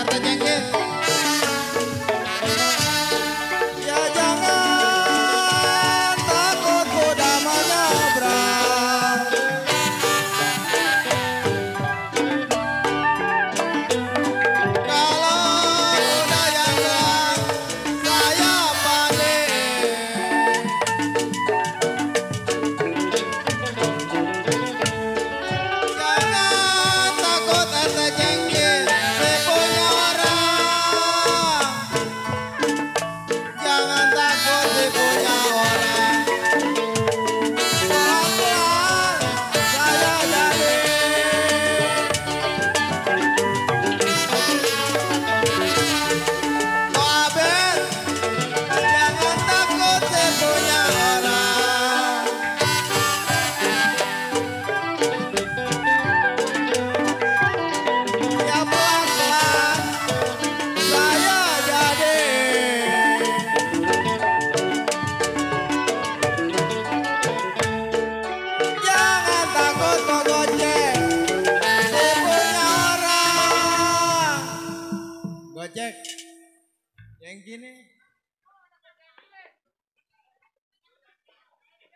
RT Cengkir. Ya jangan takut kuda menyeberang. Kalau kuda yang gerak saya paling. Jangan takut RT Cengkir, saya punya orang. Jangan takut saya punya orang. Pelan-pelan saya jadi. Oh Abel, jangan takut saya punya orang. Ya pelan-pelan saya jadi. Jangan takut Pak Gojek, saya punya orang. Gojek, yang gini.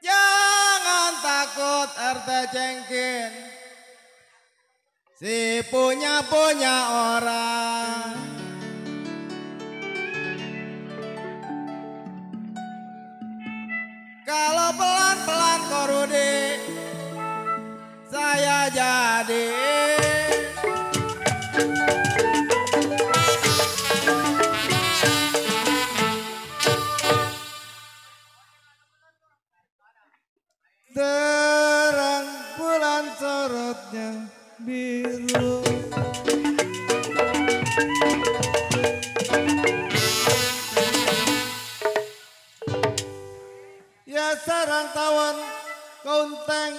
Jangan takut RT Cengkir, si punya orang. Kalau pelan-pelan Korudi saya jadi. Terang bulan sorotnya biru. Ya sarang tawon kaunteng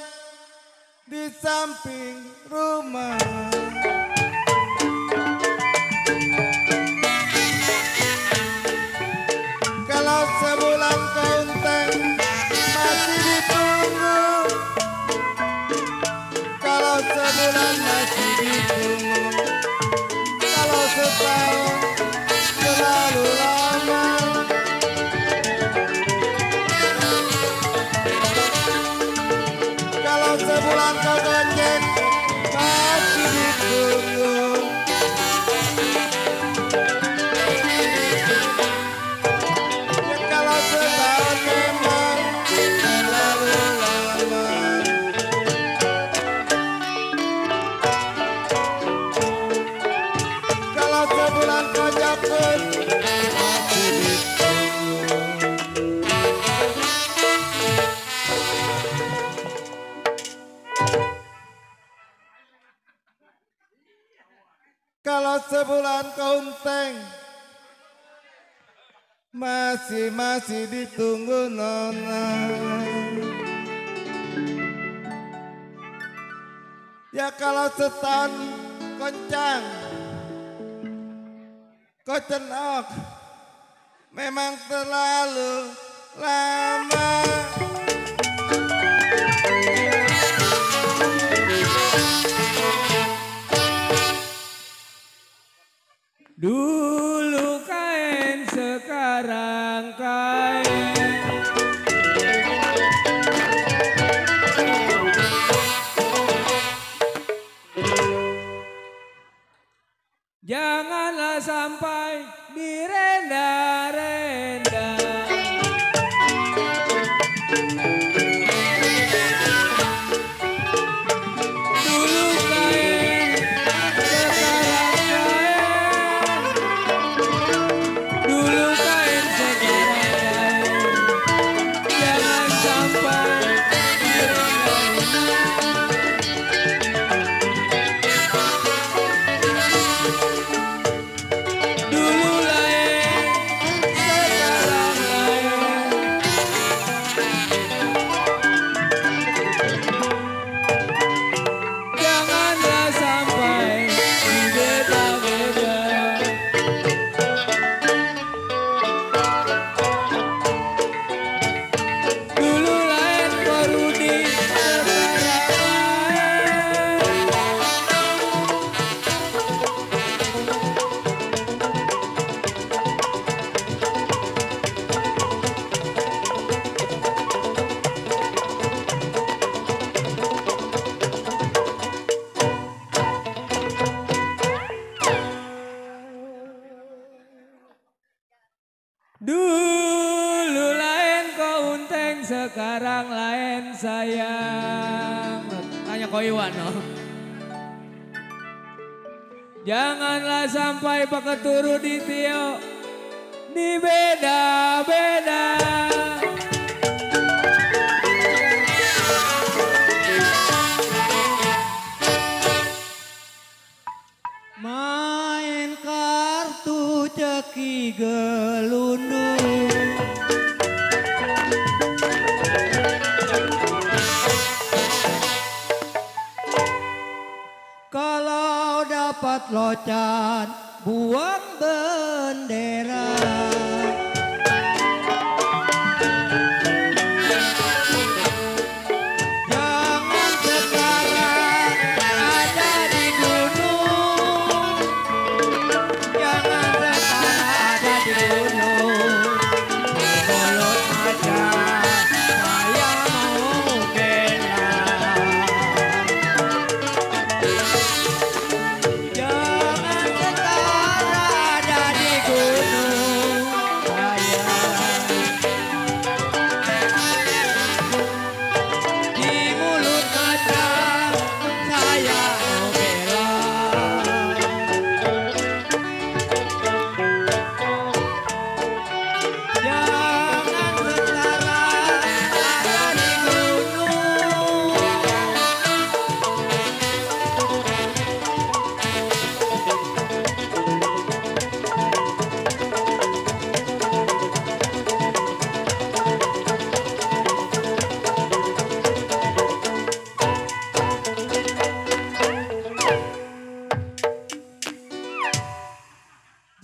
di samping rumah. Kalau sebulan kaunteng masih ditunggu. Kalau sebulan masih ditunggu. Kalau setahun terlalu lama. Kalau sebulan kau Gojek masih ditunggu. Ya kalau setahun memang terlalu lama. Kalau sebulan kau jemput masih ditunggu. Kalau sebulan kaunteng masih ditunggu nona. Ya kalau setahun koncang kocenok memang terlalu lama. Dulu kain, sekarang kain. Janganlah sampai direnda-renda. Dulu kain, sekarang kain. Dulu kain, sekarang kain. Jangan sampai direnda-renda. Dulu lain, sekarang sekarang lain sayang. Tanya ko Iwan no. Janganlah sampai pakai turu di Tio. Ni beda-beda. Main kartu ceki gelundung. Kalau dapat locan buang bendera. Jangan sekarang ada di gunung. Jangan sekarang ada di gunung. Mulut aja saya mau bela. Jangan sekarang ada di gunung saya. Di mulut aja saya mau bela. Jangan sekarang ada di gunung.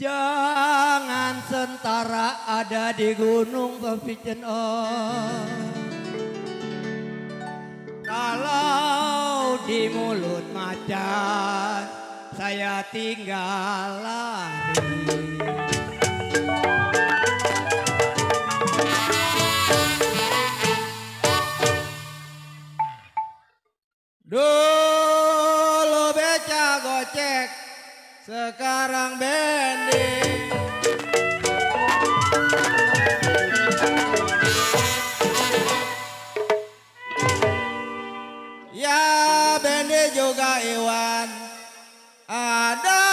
Jangan sentara ada di gunung Papicen Kalau di mulut macan saya tinggal lari. Dulu beca gocek, sekarang bending. Ya bendi juga Iwan, ada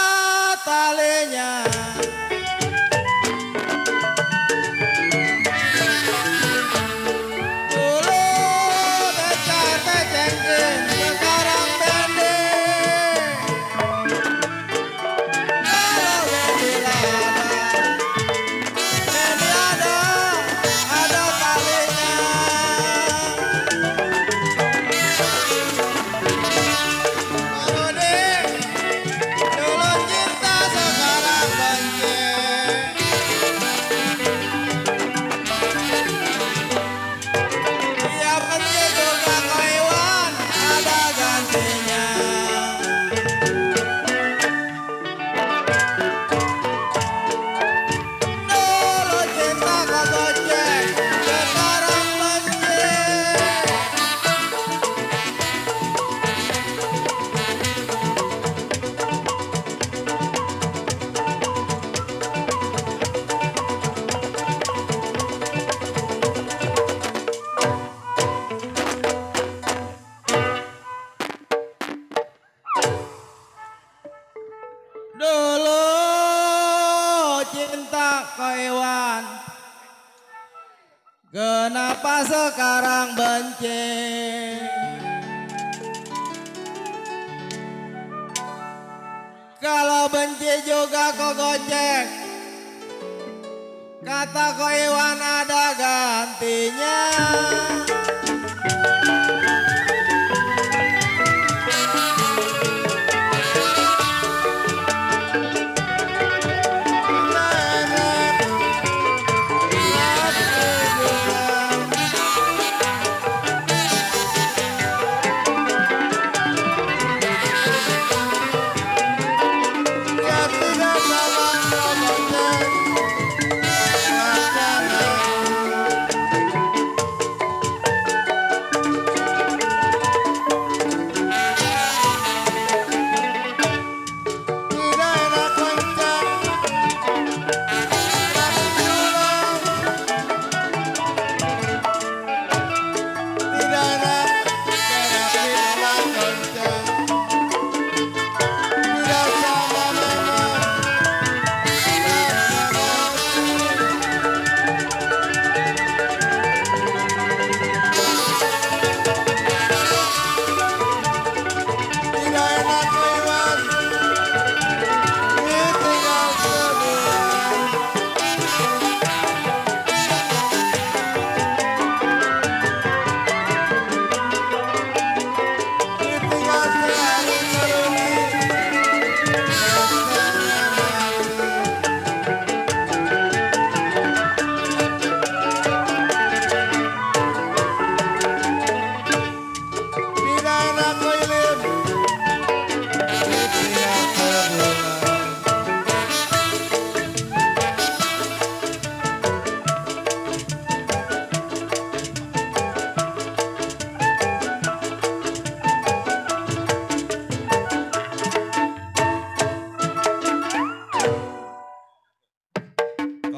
talinya. Dulu beca becengkin, sekarang bending. Kalau bendi ada talinya. Dulu cinta sekarang benci. Dia benci juga kau Iwan, ada gantinya. Dulu cinta kau gocek, sekarang benci. Dulu cinta kau Iwan, kenapa sekarang benci? Kalau benci juga kau gocek, kata kau Iwan ada gantinya.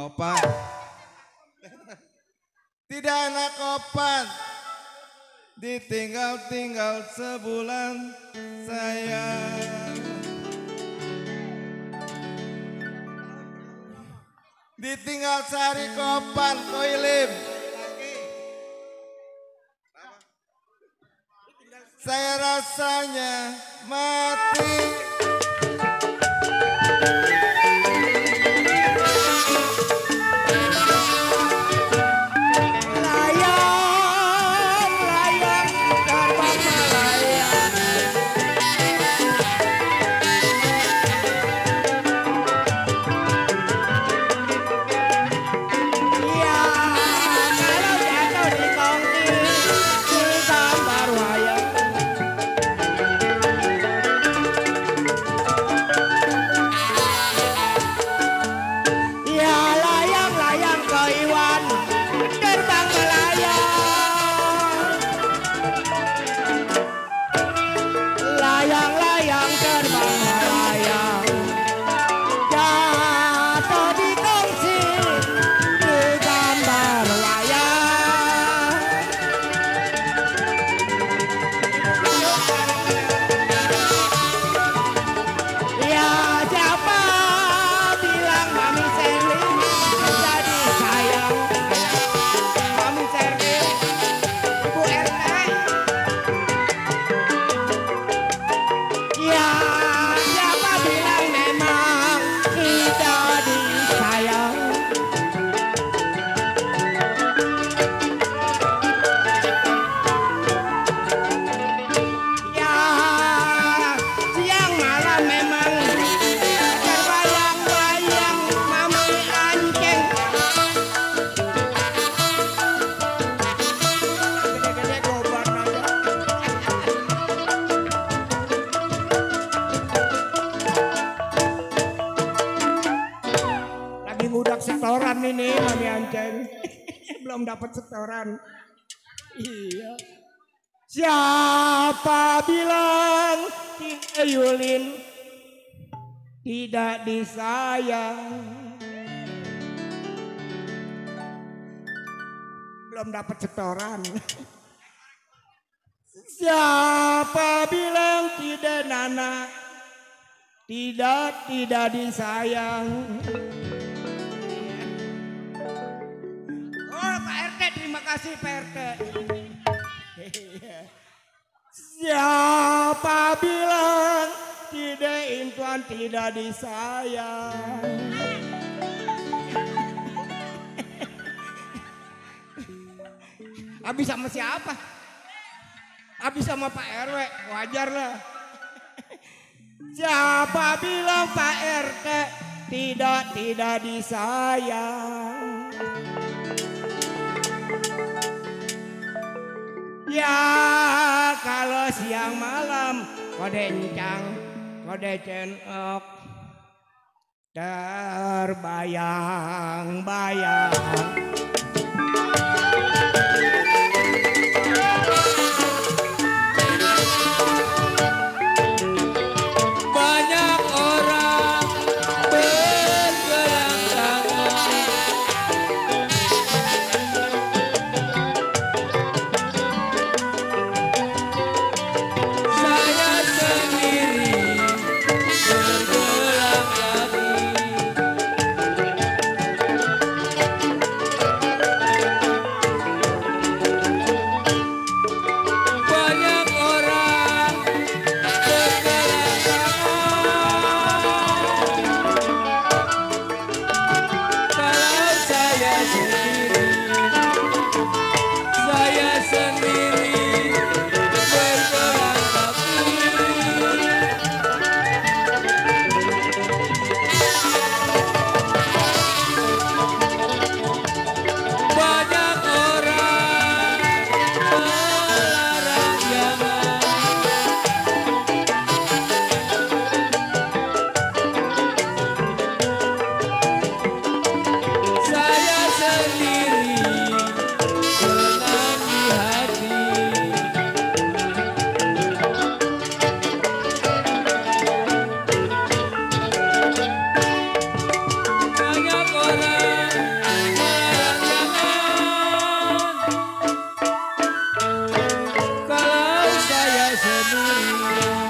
kopan. Tidak enak kopan, ditinggal-tinggal sebulan sayang. Ditinggal sehari kopan koilim. Saya rasanya mati. Setoran ini Mami Anceng. Belum dapat setoran. Iya. Siapa bilang kita Yulin tidak disayang? Belum dapat setoran. Siapa bilang tidak Nana tidak disayang? Terima kasih Pak RT. Siapa bilang tidak Intuan tidak disayang? Habis sama siapa? Habis sama Pak RW, wajar lah. Siapa bilang Pak RT tidak disayang? Ya kalau siang malam kode encang, kode cenok terbayang-bayang. Banyak orang bergerak tangan, saya sendiri bergerak kaki. sendiri.